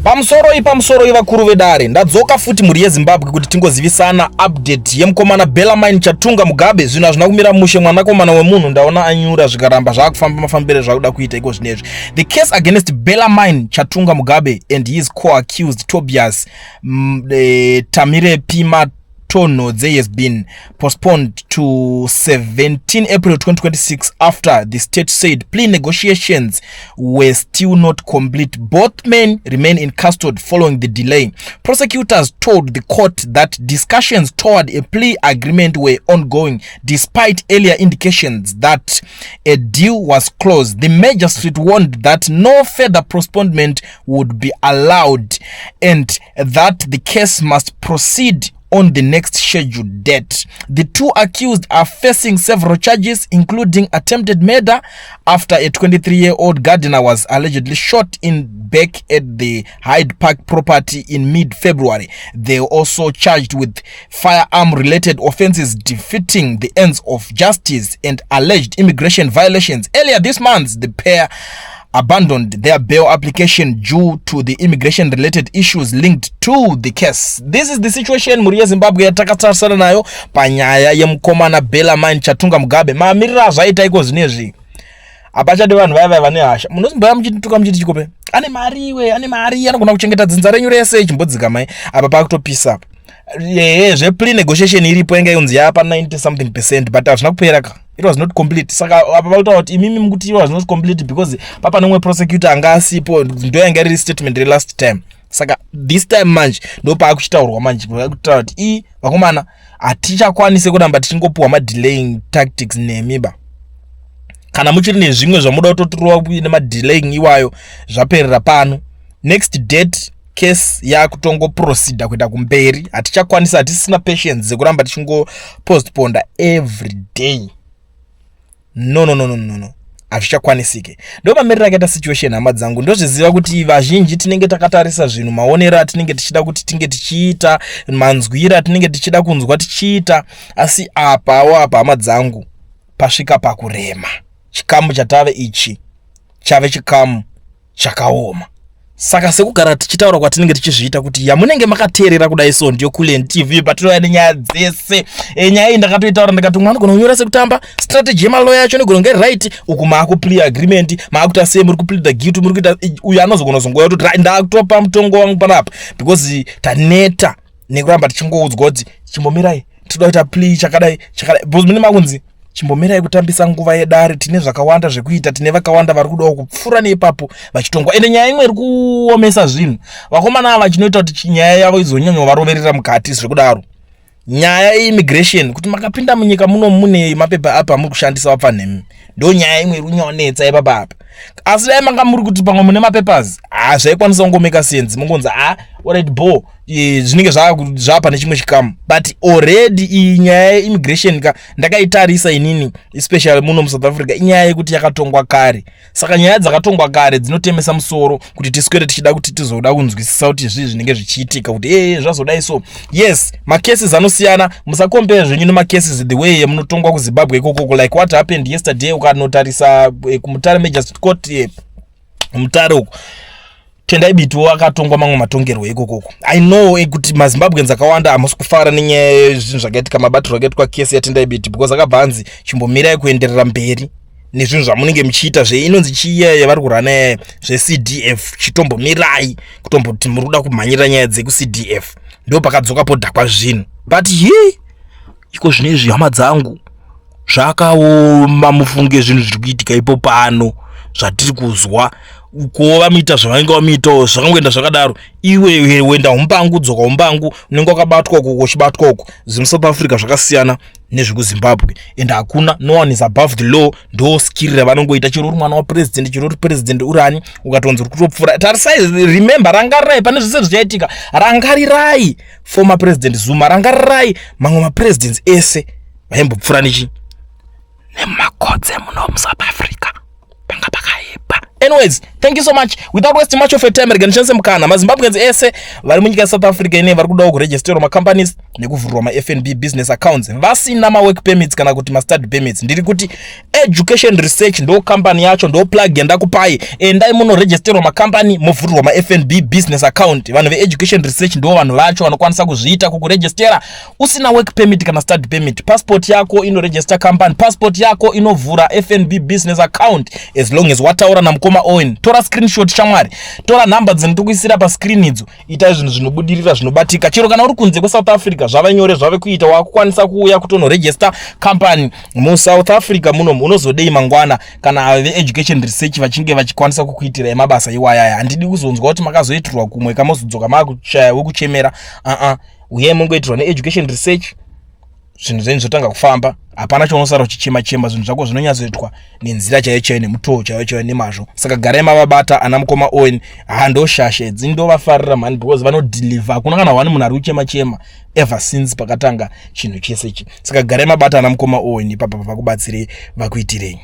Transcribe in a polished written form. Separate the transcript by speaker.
Speaker 1: Pamusoroi, pamusoroi, vakuru vedare. Ndadzoka futi, mhuri yeZimbabwe, kuti tingozivisana update yemukomana Bellarmine Chatunga Mugabe. Zvinhu hazvina kumira mushe. Mwanakomana wemunhu ndaona anyura, zvikaramba zvaakufamba mafambiro zvakuda kuita iko zvinezvi. The case against Bellarmine Chatunga Mugabe and his co-accused Tobias Tamirepi Matonhodze has been postponed to 17 April 2026 after the state said plea negotiations were still not complete. Both men remain in custody following the delay. Prosecutors told the court that discussions toward a plea agreement were ongoing despite earlier indications that a deal was closed. The magistrate warned that no further postponement would be allowed and that the case must proceed on the next scheduled date. The two accused are facing several charges, including attempted murder after a 23 year old gardener was allegedly shot in back at the Hyde Park property in mid February. They were also charged with firearm related offenses, defeating the ends of justice, and alleged immigration violations. Earlier this month, the pair abandoned their bail application due to the immigration related issues linked to the case. This is the situation, mhuri yeZimbabwe, yatakatarisana nayo panyaya yemukomana Bellarmine Chatunga Mugabe. Mamiriro azvaita iko zvinezvi, hapachadi vanhu vaya vaya vane hasha. Munozimboya muchituka muchiti chikope ane mari, iwe ane mari, anogona kuchengeta dzinza renyu rese. Chimbodzika mai, apa pakutopisa apa. Ehe, zveplea negotiation iripo, yanga yonzi yapa 90 something percent, but hazvina kupera ka, it was not complete. Saka apa vakutaura kuti imimi mukuti it was not complete because papa nomwe prosecutor anga asipo. Ndo yanga riri statement relast time. Saka this time manje ndo paakuchitaurwa manje, kutaura kuti i vakomana, hatichakwanisi kuramba tichingopiwa madelaying tactics nemi ba. Kana muchiri nezvimwe zvamuda kutotirwa nemadelaying iwayo, zvaperera pano. Next date case yakutongoproceeda kuenda kumberi. Hatichakwanisa, hatisisina patience dzekuramba tichingopostponda every day. No, no, no, no, no, no, hazvichakwanisike. Ndo mamiriro akaita situation, hama dzangu. Ndozviziva kuti vazhinji tinenge takatarisa zvinhu maonero atinenge tichida kuti tinge tichiita, manzwiro atinenge tichida kunzwa tichiita, asi apawo apa, hama dzangu, pasvika pakurema. Chikamu chatave ichi chave chikamu chakaoma. Saka sekugara tichitaura kwatinenge tichizviita kuti yamunenge makateerera kudai, so ndiyo Kulen TV, patinouya nenyaya dzese. Nyaya iyi ndakatoitaura ndikati umwe anogona kunyora sekutamba, strategy yemaloya yacho inogona kunge right. Uku maakuplea agreement, maakuita sei, muri kupleada guilty, muri kuita uyu anozogona kuzongouya kuti ndakutopa mutongo wangu panapa because taneta nekuramba tichingoudzwa kuti chimbomirai, tinoda kuita plea chakadai chakadai, because mune makunzi chimbomirai kutambisa nguva yedare, tine zvakawanda zvekuita, tine vakawanda vari kudawo kupfuura neipapo vachitongwa. Ende nyaya imwe iri kuomesa zvinhu, vakomana ava, chinoita kuti nyaya yavo izonyanyovaroverera mukati zvekudaro, nyaya yeimmigration, kuti makapinda munyika muno mune mapepa apa muri kushandisa vapfanhemi. Ndo nyaya imwe iri kunyanyonetsa ipapa apa. Asi dai manga muri kuti pamwe mune mapapers, ha, zvaikwanisa kungomeka sense, mungonzi, "Ha, alright, bo." Zvinenge zvapa nechimwe chikamu, but already iyi nyaya yeimmigration ka, ndakaitarisa inini, especially muno muSouth Africa, inyaya yekuti yakatongwa kare. Saka nyaya dzakatongwa kare dzinotemesa musoro kuti tiswere tichida kuti tizoda kunzwisisa kuti zvii zvinenge zvichiitika, kuti ee, zvazodai. So yes, macases anosiyana. Musacompare zvenyu nemacases the way yamunotongwa kuZimbabwe ikokoko, like what happened yesterday. Ukanotarisa kuMutare Magistrate Court, Mutare uko, Tendai Bitiwo akatongwa mamwe matongerwo ikokoko. I know kuti maZimbabweans akawanda hamusi kufara nenyaya yezvinhu zvakaitika, mabatirwo akaitwa kesi yaTendai Biti, because akabva anzi chimbomirai kuenderera mberi nezvinhu zvamunenge muchiita zveinonzi chiya yavari kurana zveCDF, chitombomirai kutomboti muri kuda kumhanyira nyaya dzekuCDF. Ndo pakadzoka podhakwa zvinhu. But ye iko zvinezvi, hama dzangu, zvakaoma. Mufunge zvinhu zviri kuitika ipo pano, zvatiri kuzwa kuwo vamuita zvavanenge vamuitawo, zvakangoenda zvakadaro. Iwe wenda umbangu, dzoka umbangu, unenge wakabatwa uko, uchibatwa uko. ZvemuSouth Africa zvakasiyana nezvekuZimbabwe, and hakuna, no one is above the law. Ndo skiri ravanongoita. Chero uri mwana wapresident, chero uri president, uri ani, ukatonzi uri kutopfuura. Tarisai, remember, rangarirai pane zvese zvichaitika. Rangarirai former President Zuma, rangarirai mamwe mapresidents ese vaimbopfuura nechi nemakodze muno muSouth Africa. Panga pakaipa. Anyways. Thank you so much. Without wasting much of your time, rega ndishandise mukana. MaZimbabweans ese vari munyika yeSouth Africa ine vari kudawo kuregisterwa macompanies nekuvhurirwa maFNB business accounts vasina mawork permits kana kuti mastudy permits, ndiri kuti Education Research ndo company yacho, ndo plug yandakupai. Endai munoregisterwa macompany, movhurirwa maFNB business account. Vanhu veEducation Research ndo vanhu vacho vanokwanisa kuzviita, kukuregistera usina work permit kana study permit. Passport yako inoregister company, passport yako inovhura FNB business account, as long as wataura namukoma Owen. Tora screenshot, shamwari, tora nhamba dzinotiri kuisira pascreen idzo. Itai zvinhu zvinobudirira, zvinobatika. Chero kana uri kunze kweSouth Africa, zvava nyore, zvave kuita, wakukwanisa kuuya kutonoregister company muSouth Africa munomu. Unozodei mangwana kana veEducation Research vachinge vachikwanisa kukuitirai mabasa iwayaya? Handidi kuzonzwa kuti makazoitirwa kumwe, kamozodzoka maakushaya wekuchemera. Aa, uyai mungoitirwa neEducation Research, zvinhu zvenyu zvotanga kufamba. Hapana chaunosara uchichema chema, zvinhu zvako zvinonyatsoitwa nenzira chaiyo chaiyo, nemutoo chaiyo chaiyo, nemazvo. Saka garai mavabata ana mukoma Owen. Handoshasha idzi, ndovafarira mhani, because vanodeliver. Hakuna kana one munhu ari kuchema chema ever since pakatanga chinhu chese ichi. Saka garai mabata ana mukoma Owen ipapa, vakubatsirei, vakuitirei.